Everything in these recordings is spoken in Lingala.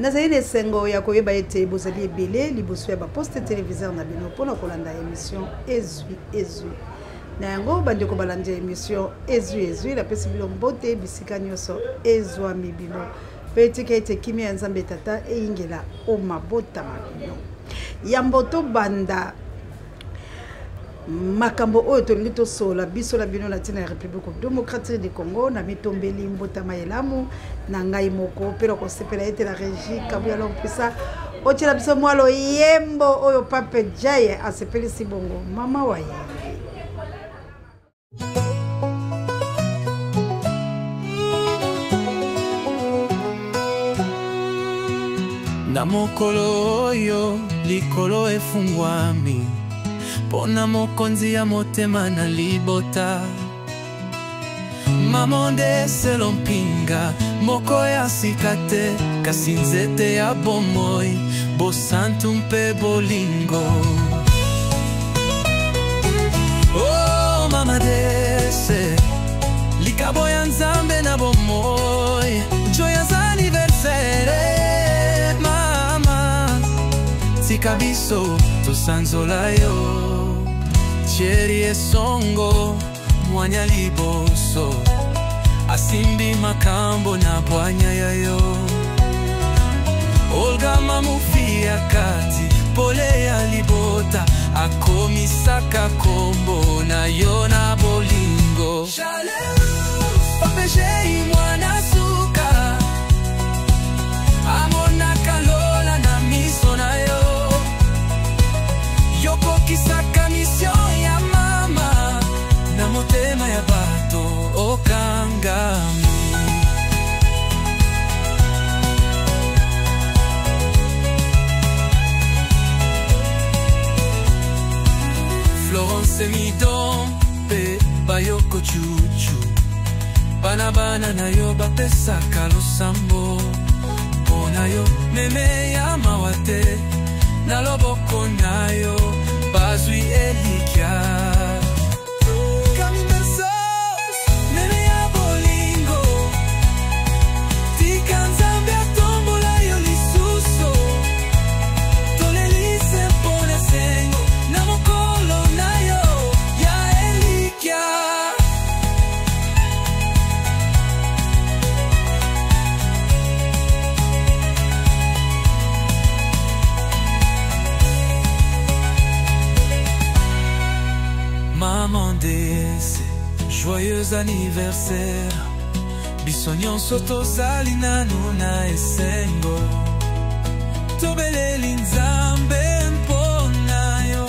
Nazali na esengo ya koyeba ete bozali ebele liboso ya baposte televiseur na bino mpo na kolanda emission Ezwi Ezwi. Na yango bandeko balandi ya emission Ezwi Ezwi, napesi bino mbote bisika nyonso ezwami bino mpe tika ete kimia ya Nzambe Tata eyingela o mabota ma bino. Yambo tobanda makambo oyo tolingi tosolola biso na bino na ntina ya République démocratique du Congo, na mitombeli mbotama elamu na ngai moko mpe na kosepela ete na régie Kabuya Lompisa otyela biso mwa loyembo oyo Pape Jaye asepelisi bongo mama wa ye. Na mokolo oyo likolo efungwami mpo na mokonzi ya motema na libota Mamonde selo mpinga moko ya sika te kasi nzete ya bomoi bosantu mpe bolingo Oh mama dese likabo ya Nzambe na bomoi joyeux anniversaire mama tika biso tosanzola yo Thierry Esongo mwanya liboso asimbi makambo na bwanya ya yo Olga Mamufi ya kati pole ya libota akomisaka kombo na yo na bolingo Papejei mwana suka amonaka lola na miso na yo yokokisaka mission ya mama na motema ya bato okangami Florence Midon mpe Bayoko Chuchu bana bana na yo bapesaka losambo mpo na yo meme ya mawa te na loboko na yo bazwi elikya Meme ya bolingo tika Nzambe atombola yo lisusu tolelise mpo na sengo na mokolo na yo ya elikya Maman Dese, joyeux anniversaire biso nyonso tozali nanu na esengo tobeleli Nzambe mpo na yo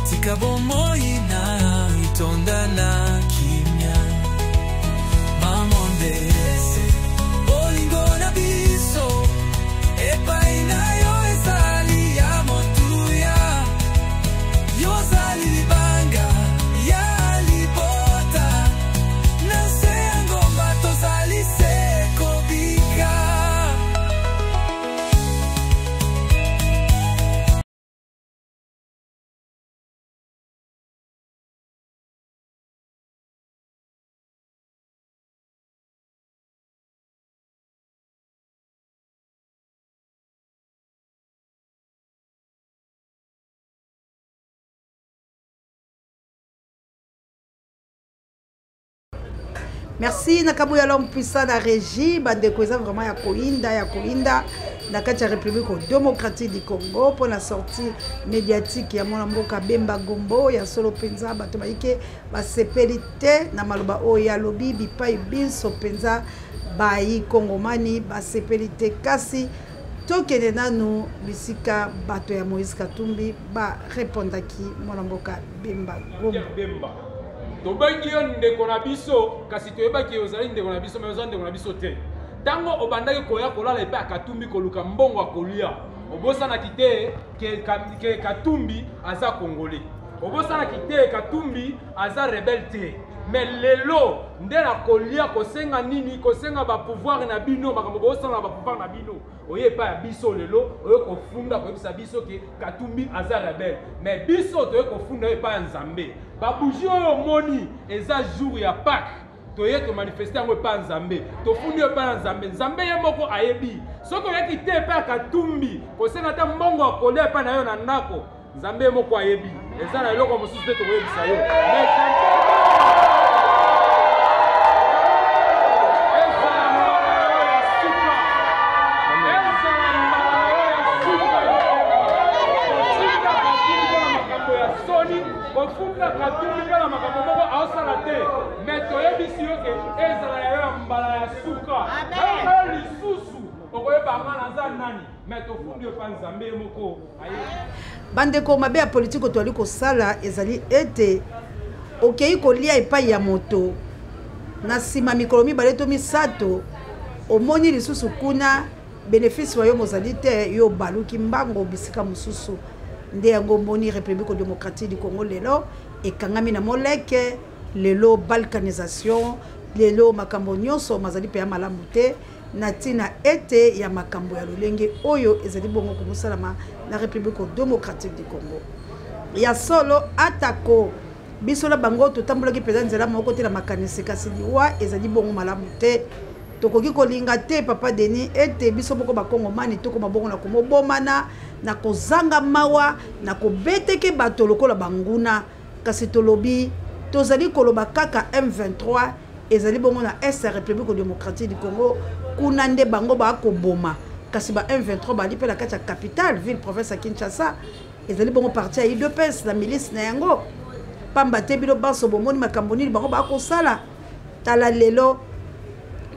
tika bomoi na itonda na kimia Maman Dese, bolingo na biso epai na yo ezali ya motuya yo ozali libanga ya libota na nse ya ngomba tozali se kobika. Merci na Kabuya l'homme puissant na régie bandeko eza vraiment ya koyinda ya koyinda na kati ya République démocratique du Congo mpo na sortie médiatique ya mwana mboka Bemba Gombo ya solo mpenza bato bayike basepeli te na maloba oyo alobi bipai binso mpenza bayi kongomani basepeli te kasi tokende nanu bisika bato ya Moïse Katumbi ba repondaki mwana mboka Bemba Gombo. Bemba tobengi yo ndeko na biso kasi toyebaki ozali ndeko na biso me oza ndeko na biso te ntango obandaki koya kolala epai ya Katumbi koluka mbongo ya kolia obosanaki te ke, ke Katumbi aza congolais obosanaki te Katumbi aza rebelle te me lelo nde na kolia kosenga nini kosenga bapouvoir na bino makambo bosala na bapouvoir na bino oye epai ya biso lelo oye kofunda koyebisa biso ke Katumbi aza rebelle me biso toye kofunda yo epai ya Nzambe babougie oyo omoni eza jour ya Pâques. Toye tomanifeste yango epai ya Nzambe, tofundi yo epai ya Nzambe. Nzambe ye moko ayebi. Soki oyaki te epai ya Katumbi kosenga ata mbongo ya kolia epai na yo na ndako, Nzambe ye moko ayebi. Eza na eloko mosusu te tokoyebisa yo. Kofunda Katumbi mpe na makambo moko aosala te, me toyebisi yo ke ezala ya yo ya mbala ya suka. Amen. Lisusu okoyeba nga naza nani, me tofundi yo mpa Nzambe ye moko ayebi. Bandeko, mabe ya politiko toali kosala ezali ete okei kolia epai ya moto, na nsima mikolo mibale to misato omoni lisusu kuna benefice wa yo mozali te, yo obaluki mbango bisika mosusu. Nde yango omoni Republique démocratique du Congo lelo ekangami na moleke, lelo balkanisation, lelo makambo nyonso mazali mpe ya malamu te na ntina ete ya makambo ya lolenge oyo ezali bongo komosalama na Republique démocratique du Congo. Ya solo, atako biso na bango totambolaki mpenza nzela moko te na makanisi, kasi liwa ezali bongo malamu te. Tokoki kolinga te, Papa Denis, ete biso moko bakongomani tokoma bongo na komobomana, na kozanga mawa, na kobeteke bato lokola banguna. Kasi tolobi, tozali koloba kaka M23 ezali bongo na Est ya République démocratique du Congo, kuna nde bango bakoboma. Kasi ba M23 bali mpe na kati ya capitale, ville province ya Kinshasa, ezali bongo parti ya UDPS na milice na yango. Pamba te bino banso bomoni makambo nini bango bakosala. Tala lelo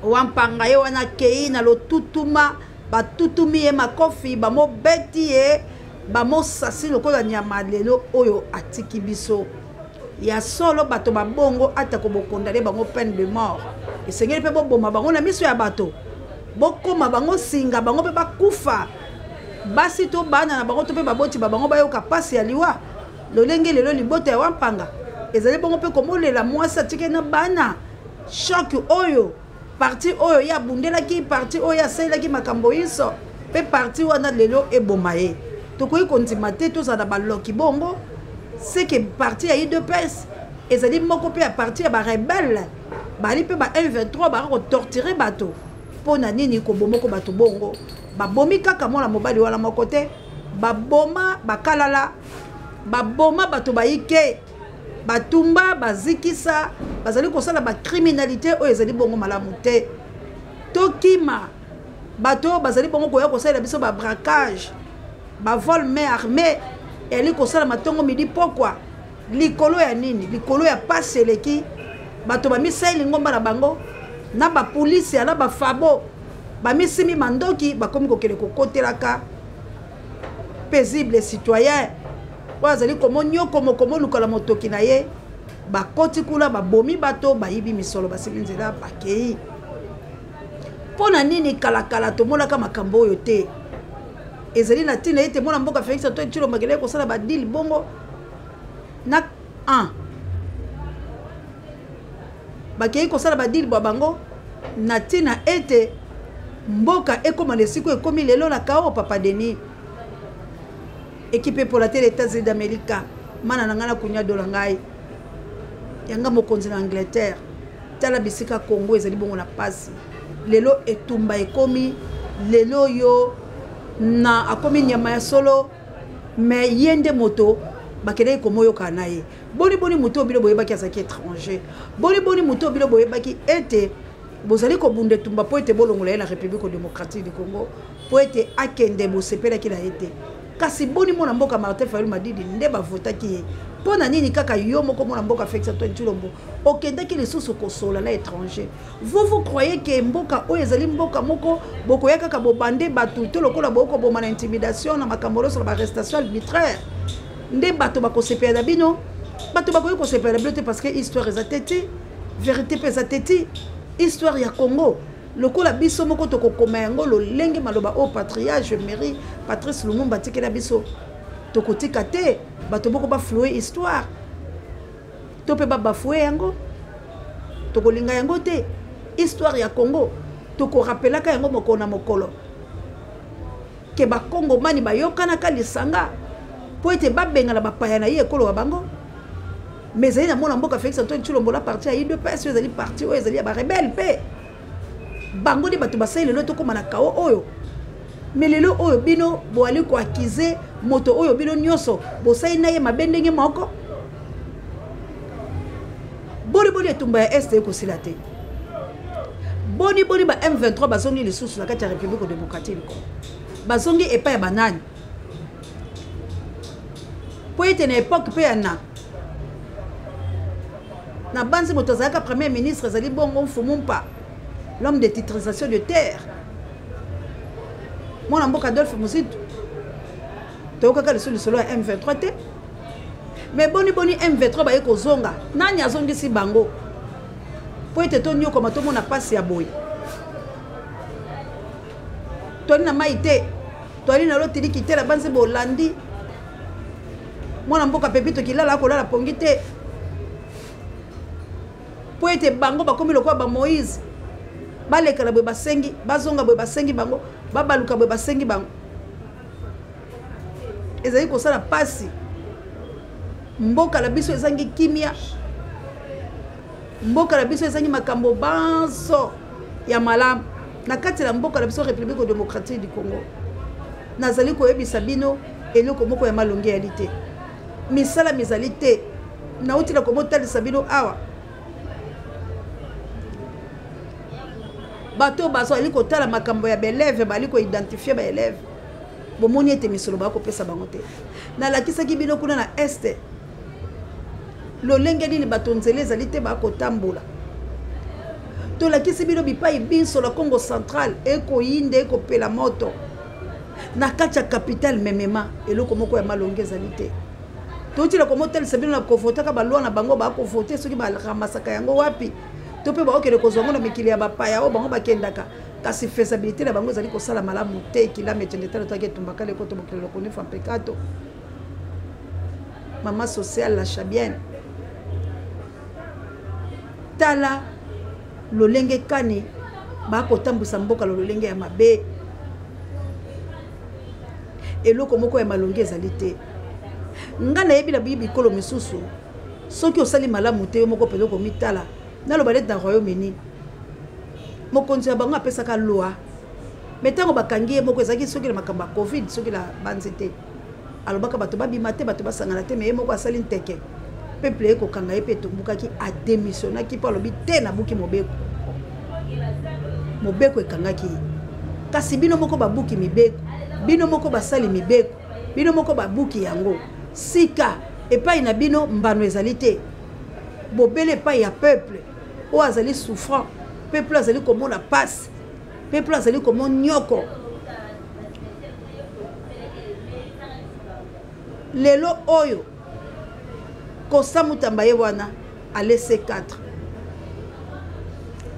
Wampanga ye wana akei na lotutuma, batutumi ye makofi, bamobeti ye, bamosasi lokola nyama. Lelo oyo atiki biso. Ya solo bato babongo ata kobokondane bango peine de mort, esengeli mpe boboma bango na miso ya bato, bokoma bango singa, bango mpe bakufa, basi to bana na bango to mpe baboti ba bango bayoka pasi ya liwa. Lolenge lelo libota ya Wampanga ezali bongo mpe komolela mwasi atikali na bana, choc oyo parti oyo ye abundelaki, parti oyo ye asalelaki makambo inso, mpe parti wana lelo eboma ye. Tokoki kondima te tozala na baloki bongo. Seke parti ya UDPS ezali moko mpe ya parti ya barebele, bali mpe ba M23 baka kotortire bato. Mpo na nini kobomoko bato bongo? Babomi kaka mwana mobali wana moko te, baboma bakalala, baboma bato bayike, batumba, bazikisa, bazali kosala bacriminalité oyo ezali bongo malamu te. Tokima bato oyo bazali bongo koya kosalela biso babraquage, bavol main armée eyali kosala matongo midi pokwa. Likolo ya nini? Likolo ya pasi eleki bato bamisali lingomba na bango na bapolisi na bafabo, bamisimi mandoki, bakomi kokende kokotelaka paisible citoyen oyo azali komonyokomo komolukala motoki na ye. Bakoti kuna, babomi bato, bayibi misolo, basimi nzela, bakei. Mpo na nini kalakala tomonaka makambo oyo te? Ezali na ntina ete mwana mboka Félix Antoine Tshilombo akendaki kosala badile bongo na 1, bakei kosala badile bwa bango na ntina ete mboka ekóma na esika ekomi lelo na kao. Papa Denis, ekipe epola te États-Unis d'Amérique, mana na ngai na kunya dola ngai yanga mokonzi na Angleterre. Tala bisika Congo ezali bongo na pasi lelo, etumba ekomi lelo yo na akomi nyama ya solo, me ye nde moto bakendaki komoyoka na ye. Boni boni moto oyo bino boyebaki azalaki étranger? Boni boni moto oyo bino boyebaki ete bozali kobunda etumba mpo ete bolongola ye na République démocratique du Congo mpo ete akende, bosepelaki na ye te? Kasi boni mwana mboka Martin Fayulu Madidi nde bavotaki ye? Mpo na nini kaka yo moko mwana mboka Félix Antoine Tshilombo okendaki lisusu kosola na étranger? Vous vous croyez que mboka oyo ezali mboka moko bokoya kaka bobande bato to lokola bokoboma na intimidation na makambo nyonso na baarrestation arbitraire nde bato bakosepela na bino? Bato bakoki kosepela na bino te, parce que histoire eza teti, vérité mpe eza teti. Histoire ya Congo lokola biso moko tokokoma yango lolenge maloba oyo patriarche Emery Patrice Lumumba atikela biso. Tokotika te bato moko bafloue histoire to mpe babafue yango, tokolinga yango te. Histoire ya Congo tokorapelaka yango mokolo na mokolo ke bakongomani bayokanaka lisanga mpo ete babengana bapaya na ye ekolo wa bango. Mais ezali na mwana mboka Félix Antoine Tshilombo la parti ya UDPS, oyo ezali parti oyo ezali ya ba rebelle mpe bango nde bato basali lelo tokóma na kao oyo. Me lelo oyo bino boali koakize moto oyo bino nyonso bosali na ye mabe ndenge moko. Boni boni etumba ya Est ekosila te. Boni boni ba M23 bazongi lisusu na kati ya République démocratique du Congo. Bazongi epai ya banani? Po ete na époque mpe ya na na banzi moto azalaka premier ministre ezali bongo Mfumu Mpa, l'homme de titrisation de terre, mwana mboka Adolphe Muzito. Toyokaka lisusu lisolo ya M23 te. Mais boni boni M23 baye kozonga, nani azongisi bango po ete tonyokoma, tomona pasi ya boye? Toali na mai te, toali na lotiliki te. Na banzi bolandi mwana mboka Pepito Kilala akolala pongi te, po ete bango bakomi lokola ba Moïse, balekala boye basengi, bazonga boye basengi bango, babaluka boye basengi bango. Ezali kosala pasi. Mboka na biso ezangi kimia, mboka na biso ezangi makambo banso ya malamu na kati na mboka na biso République démocratique du Congo. Nazali koyebisa bino eloko moko ya malongi eyali te, misala mizali te. Nauti na komotalisa bino awa bato bazali kotala makambo ya baeleve, bali koidentifie baeleve, bomoni ete misolo bakopesa bango te. Nalakisaki bino kuna na este lolenge nini bato nzela ezali te bakotambola. Tolakisi bino bipai binso na Congo central ekoyinda, ekopela moto na kati ya capitale memema, eloko moko ya malongi ezali te. Totila komotalisa bino na kovotaka balwa na bango, bakovote soki baramasaka yango wapi, to mpe baokende kozwa yango na mikili ya bapaya oyo bango bakendaka, kasi faisabilité na bango ezali kosala malamu te. Kilama etende tala toaki etumbaka lekoto mokili lokonifa mpekato mama sociale la Chabienne. Tala lolenge kani bakotambwisa mboka lolenge ya mabe, eloko moko ya malongi ezali te. Nga nayebi na bikolo misusu, soki osali malamu te yo moko mpenza okomitala. Naloba neti na Royaume-Uni, mokonzi ya bango apesaka loi, mais ntango bakangi ye moko ezalaki soki na makambo ya Covid, soki na banzi te, alobaka bato babima te, bato basangana te, mais ye moko asali nteke, peuple ye kokanga ye mpe etombukaki, adémissionnaki mpo alobi te nabuki mobeko, mobeko ekangaki ye. Kasi bino moko babuki mibeko, bino moko basali mibeko, bino moko babuki yango. Sika epai na bino mbano ezali te, bobele epai ya peuple oyo azali souffrant, peuple azali komona pasi, peuple azali komona nyoko. Lelo oyo Kosa Mutamba ye wana ale C4,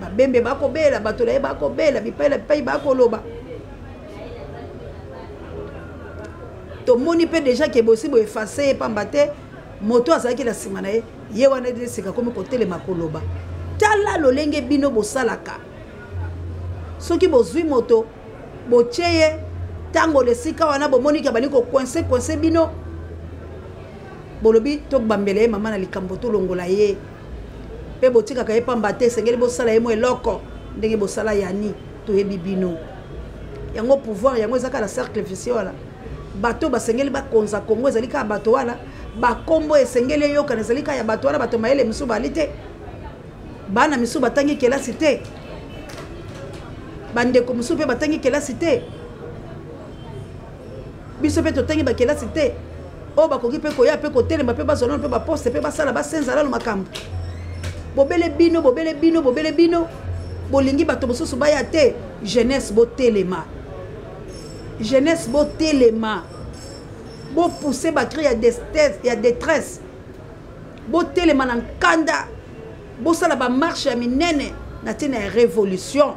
babembe bakobela, bato na ye bakobela, bipai na bipai bakoloba. Tomoni mpe deja ke bosi boefase ye pamba te, moto azalaki na nsima na ye, ye wana esika komi kotelema koloba. Tala lolenge bino bosalaka, soki bozwi moto botie ye ntango na esika wana, bomoni ke bali kocoince coince bino, bolobi tobambela ye mama na likambo, tolongola ye, mpe botikaka ye pamba te, esengeli bosala ye mo eloko ndenge bosala yani. Toyebi bino yango, pouvoir yango eza kaka na cercle vicieux wana. Bato basengeli bakonza Congo ezali kaka bato wana, bakombo esengeli eyokana ezali kaka ya bato wana. Bato mayele misusu bali te, bana misusu batangi kelasi te, bandeko mosusu mpe batangi kelasi te, biso mpe totangi bakelasi te, oyo bakoki mpe koya mpe kotelema mpe bazwa nano mpe baposte mpe basala basenza nano makambo. Bobele bino, bobele bino, bobele bino bolingi bato mosusu baya te. Jeunesse botelema, jeunesse botelema, bopousse bacri ya détresse, ya détresse, botelema na nkanda, bosala bamarche ya minene na ntina ya révolution.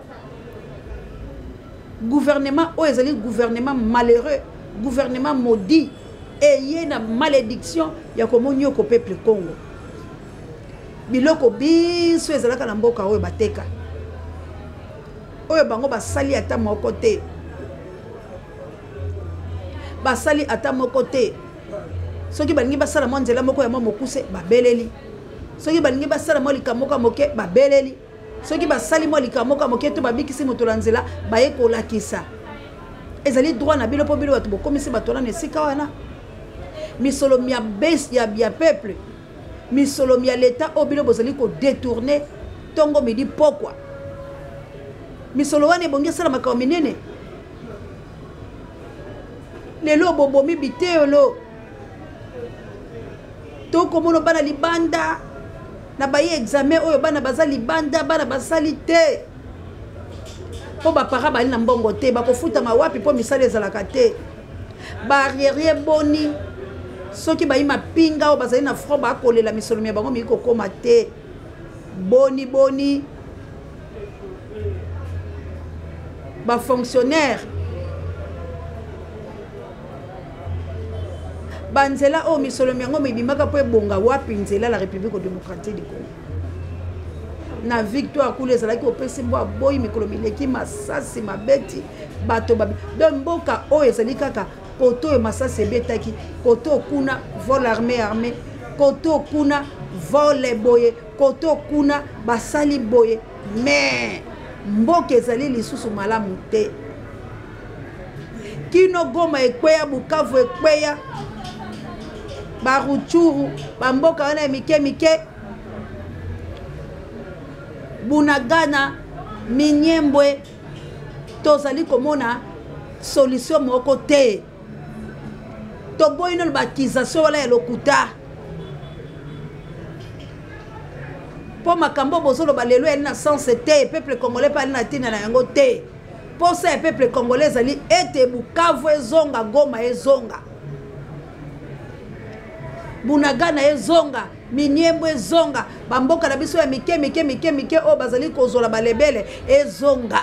Gouvernement oyo ezali gouvernement malheureux, gouvernement maudit, eye na malédiction ya komonioko peuple Congo. Biloko biso ezalaka na mboka oyo bateka, oyo bango basali ata moko te, basali ata moko te. Soki balingi basala mwa nzela moko ya mwa mokuse, babeleli. Soki balingi basala mwa likambo moko ya moke, babeleli. Soki basali mwa likambo moko ya moke to babikisi moto na nzela, baye kolakisa. Ezali droit na bino mpo bino bato bokomisi bato wana na esika wana. Misolo mya base ya peuple, misolo mya leta oyo bino bozali ko détourner tongo midi pokwa. Misolo wana ebongi esala makambo minene. Lelo bobomi biteyolo, tokomona bana libanda na baye examen oyo bana baza libanda, bana basali te mpo bapara bali na mbongo te, bakofutama wapi mpo misala ezalaka te. Barriere boni soki bayi mapinga oyo bazali na front bakolela misolo mya bango miki kokoma te. Boni boni ba fonctionnaire banzela oyo misolo myango mibimaka mpo ebonga wapi nzela la République démocratique du Congo. Na victoire kuna ezalaki opesi mbwa boyi mikolo mileki masasi mabeti bato babi. Donc mboka oyo ezali kaka koto oyo masasi ebetaki, koto kuna vol armé armé, koto kuna vol boye, koto kuna basali boye, mais mboka ezali lisusu malamu te. Kino Goma ekweya, Bukavu ekweya, ba Rutshuru, ba mboka wana ya mike mike, Bunagana, Minyembwe, tozali komona solution moko te. Toboyi nano ba accusation wana ya lokuta. Po makambo bozoloba lelo ezali na sens te, peuple congolais pe ali na tina na yango te. Posa ya peuple congolais ezali ete Bukavu ezonga, Goma ezonga, Bunagana ezonga, Minyembo ezonga, bamboka na biso ya mike mike mike mike oyo bazali kozola balebele ezonga.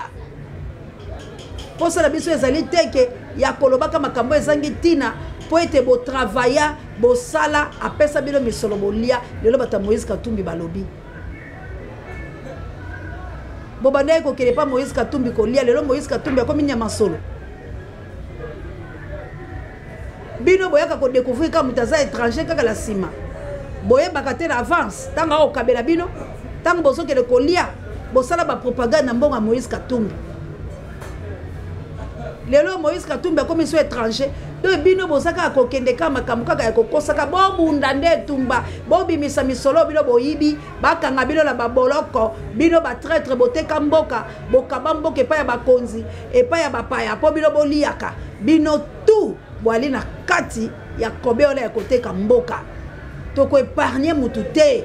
Posa na biso ezali teke ya kolobaka makambo ezangi tina po ete botravaya, bosala, apesa bino misolo bolia. Lelo bato ya Moïse Katumbi balobi bobandaki kokende pa Moïse Katumbi kolia, lelo Moïse Katumbi akomi nyama solo. Bino boyaka kodécouvrir kaka moto aza étranger kaka la nsima, boyebaka te na avance ntango akokabela bino, ntango bozokende kolia, bosala ba propagande na mbongo ya Moïse Katumbi. Lelo Moïse Katumbi akomi so étranger. Donc bino boza kaka kokende kaka makambo kaka ya kokosaka, bobunda nde etumba, bobimisa misolo bino boyibi, bakanga bino na baboloko, bino ba traître, boteka mboka, bokaba mboka epai ya bakonzi, epai ya bapaya, po bino boliaka. Bino tout boali na kati ya kobe wana ya koteka mboka. Toko épargner mutu te.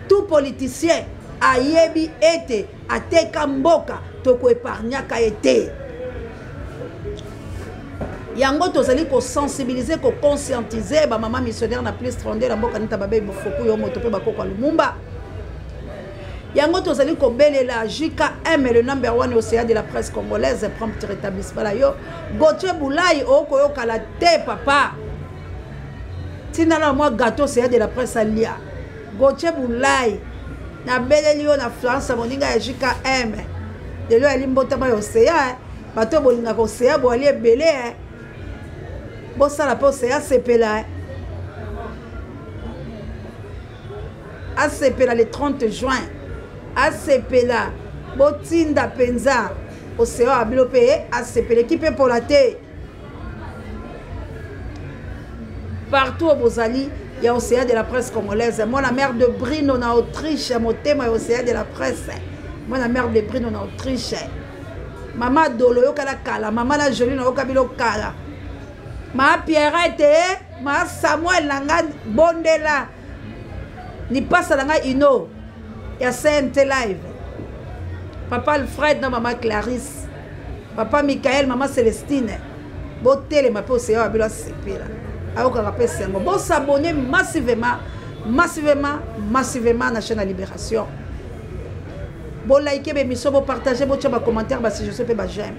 Tout politicien ayebi ete ateka mboka, toko épargnaka ye te. Yango tozali ko sensibiliser, ko conscientiser ba mama missionnaire na plus 32 na mboka nita babe bofoku yo moto pe bakoko ya Lumumba. Yango tozali kobelela JKM, le number 1 océan de la presse congolaise, prompt rétablissement la yo. Gauthier Boulaye okoyoka la te papa. Tina na moi gâteau océan de la presse alia. Gauthier Boulaye na beleli yo na France moninga ya JKM. Lelo ya limbotama ya océan, bato bolingaka océan boali ebele, hein. Bosala pe océan sepela, hein. Asepela le 30 juin, asepela botinda penza océan ya bino pe asepela ekipe pola te. Partout oyo bozali ya océan de la presse congolaise, mwana mère de Brino na Autriche, motema ya océan de la presse, mwana mère de Brino na Autriche, mama Dolo yokala kala, mama na Jolie na yoka bilo kala, ma Pierrette, ma Samuel na nga bondela lipasa na nga ino ya CNT live, papa Alfred na mama Clarisse, papa Michael, mama Celestine, botelema pe océan ya bilo asepela ayokaka pe sengo. Bosabonner massivement, massivement, massivement na chaîne ya Libération. Bolike ba émission, bopartager, botia ba commentaire, ba suggestion pe ba j'aime.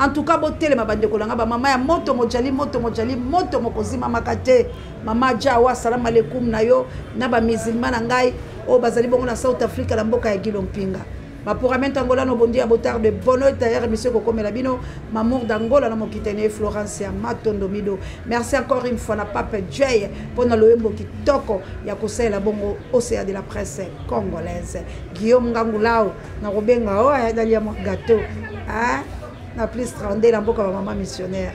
En tout cas, botelema bandeko na nga, ba mama ya moto mojali, moto mojali, moto mokozima makate. Mama Jawa, salam alaikum na yo, na ba musulman na ngai oyo bazali bongo na South Africa na mboka ya Gilompinga. Bapuramento Angola no bondi ya botard de bonheur d'ailleurs monsieur kokomela bino Mamour d'Angola na mokitene Florence ya Matondo Mido. Merci encore une fois na Pape Jay pona loyembo kitoko ya kosalela bongo océan de la presse congolaise. Guillaume Ngangulao na kobenga oh ya dalia mo gâteau. Hein? Na plus 32 na mboka ba maman missionnaire.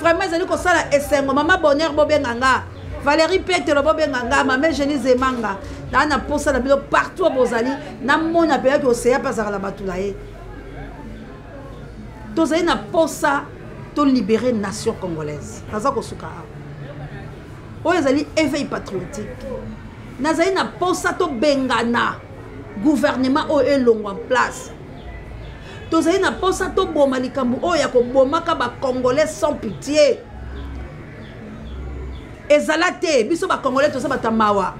Vraiment ezali kosala esengo mama bonheur bobenga nga. Valérie Petelo bobenga nga, mama Eugénie Zemanga. Na na posa na bino partout bozali namona mpenza ke oseya mpe azalaka na bato na ye. Tozali na posa to libérer nation congolaise. Naza kosuka awa. Oyo ezali éveil patriotique. Nazali na posa tobengana gouvernement oyo elongwa en place. Tozali na posa toboma likambo oyo ya kobomaka ba congolais sans pitié. Ezala te biso ba congolais toza bato ya mawa.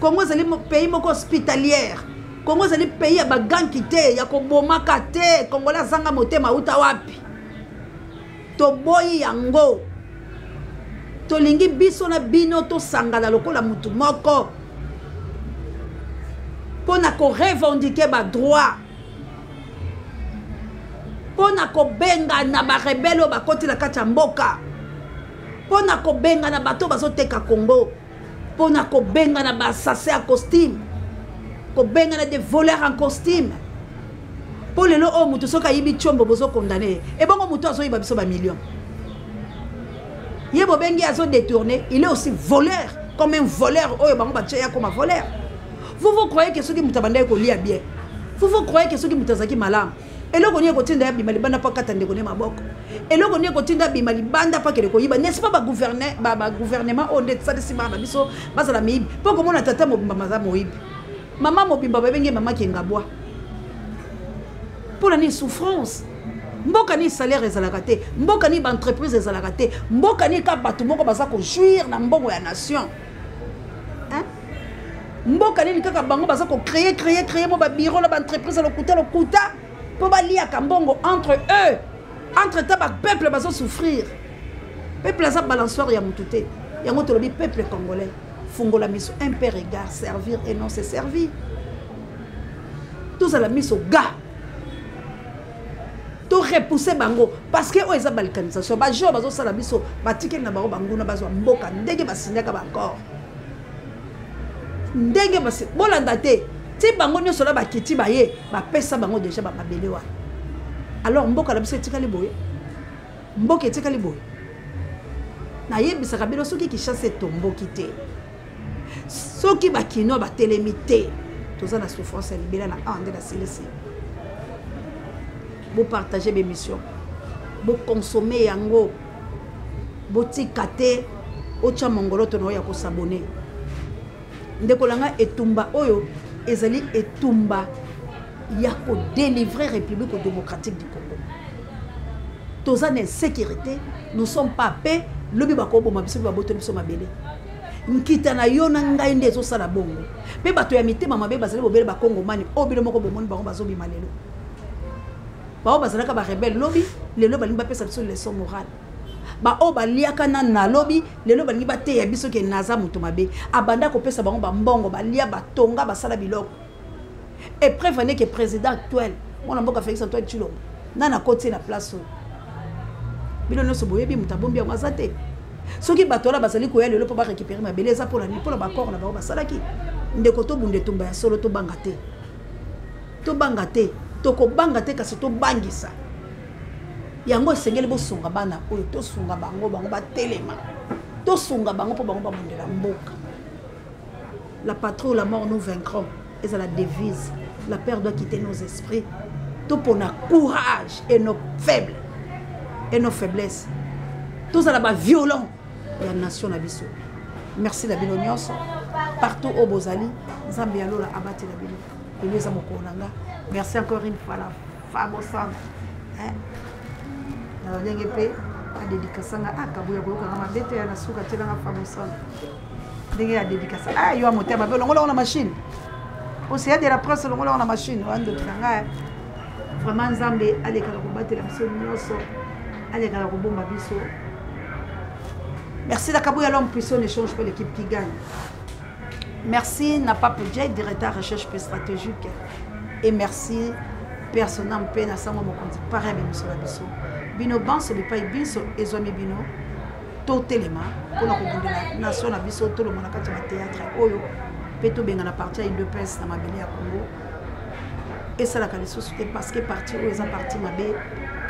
Congo ezali pays moko hospitalière. Congo ezali pays ya baganki te, ya kobomaka te. Congolais azanga motema auta wapi? Toboyi yango. Tolingi biso na bino tosangana lokola mutu moko mpo na korevendiquer ba droit, mpo na kobengana ba rebelle oyo bakoti na kati ya mboka, mpo na kobengana bato oyo bazoteka Congo, mpo na kobengana ba assassins en costume, kobengana des voleurs en costume. Mpo lelo oyo moto soki ayibi tshombo bozo condamner ye, ebongo moto azoyiba biso ba millions, ye bobengi azo détourner, il est aussi voleur comme un voleur oyo bango batie ya koma voleur. Vous vous croyez que soki moto abandaki kolia bien, vous vous croyez que soki moto azalaki malamu, eloko nini ekotinda ya bima libanda mpo akata ndeko ne maboko, eloko nini ekotinda bima libanda mpo akende koyiba? N'est-ce pas ba gouvernement oyo nde esalisi bana na biso bazala miyibi? Mpo komona tata mobimba maza moyibi, mama mobimba babenge mama Kengabwa. Mpo na nini souffrance? Mboka nini salaire ezalaka te, mboka nini ba-entreprise ezalaka te, mboka nini kaka bato moko baza kojouir na mbongo ya nation, hein? Mboka nini kaka bango baza kocréer, créer, créer mo babiro na ba-entreprise ya lokuta lokuta mpo baliaka mbongo entre eux, entre temps bapeuple bazosouffrir. Peuple aza balançoire ya motu te. Yango tolobi peuple congolais, fungola miso, un peu regard, servir et non se servir. Tozala miso ga, to repousser bango parce que oyo eza balkanisation. Ba joueurs bazosala biso batikeli na bango banguna bazwa mboka ndenge basignaka ba accord, ndenge basi bolanda te ti bango nyonso na bakiti baye bapesa bango déjà ba mabele wana. Alors mboka na biso etikali boye, mboka etikali boye. Nayebisaka bino soki Kinshasa etomboki te, soki bakinois batelemi te, toza na souffrance ya libela na awa nde nasilisi. Bopartage bémission, bokonsome yango, botika te otya mongoloto na oyo ya kosabone. Ndeko na ngai, etumba oyo ezali etumba ya kodelivrer République démocratique du Congo. Toza na insécurité, nous sommes pas paix. Lobi bakoboma biso mpe babotoli biso mabele. Nkita na yo na ngai nde ezosala bongo. Mpe bato ya mitema mabe bazali bobele bakongomani oyo bino moko bomoni bango bazobima lelo. Bao bazalaka ba rebelle lobi, lelo balingi bapesa biso leçon morale. Ba oyo baliaka na nalobi, lelo balingi bateya biso ke naza moto mabe. Abanda kopesa bango bambongo, balia, batonga, basala biloko. Et preuve en est que président actuel, mwana mboka Félix Antoine Tshilombo, nana akoti na place oyo. Bino nyonso boyebi moto abombi yango aza te. Soki bato wana bazali koya lelo mpo barécupérer mabele, eza mpona nini? Mpona baccord na bango basalaki. Ndeko, tobunda etumba ya solo, tobanga te. Tobanga te, tokobanga te, kasi tobangisa. Yango esengeli bosunga bana oyo, tosunga bango, bango batelema. Tosunga bango mpo bango babundela mboka. La patrie ou la mort, nous vaincrons. Eza la devise. La peur doit quitter nos esprits. Topona courage et nos faibles et nos faiblesses. Tozala ba violents ya nation na biso. Merci na bino nyonso. Partout oyo bozali, Nzambe ya lola abatela bino. Lelo eza mokolo na nga. Merci encore une fois la Fabo Sandra. Hein? Na ndenge mpe adédicace nga, ah, kabuya koyokanga mabe te ya na suka tielanga Fabo Sandra. Ndenge ya dédicace. Ah, yo motema mabe longola na machine. Océan de la presse longola na machine. Wa ndoki na nga. Vraiment Nzambe alekaka kobatela biso nyonso, alekaka kobomba biso. Merci la Kabuya, l'homme puissant ne change pas l'équipe qui gagne. Merci na Pape J, directeur recherche pe stratégique. Et merci personnel mpe na sango mokonzi pare biso na biso. Bino banso bipai binso ezwami bino totelema mpona kobundela nation na biso tolongwa na kati ya bateatre oyo mpe tobengana parti ya udps na mabele ya congo esalaka lisusu te parce que parti oyo eza parti mabe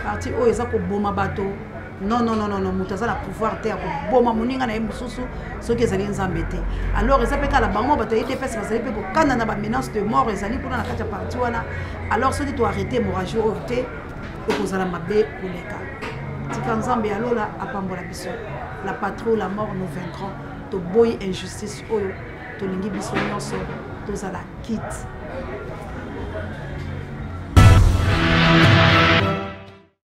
parti oyo eza koboma bato non non non non moto aza na pouvoir te ya koboma moninga na ye mosusu soki ezali nzambe te. Alors eza mpe kala bango bato ya udps bazali mpe kokanda na bamenace de mort ezali kuna na kati ya parti wana. Alors soki toarrete hémorragie oyo te, ekozala mabe koleka. Tika nzambe ya lola apambola biso. La patrouille, la mort, nous vaincrons. Toboyi injustice oyo, tolingi biso nyonso tozala kite.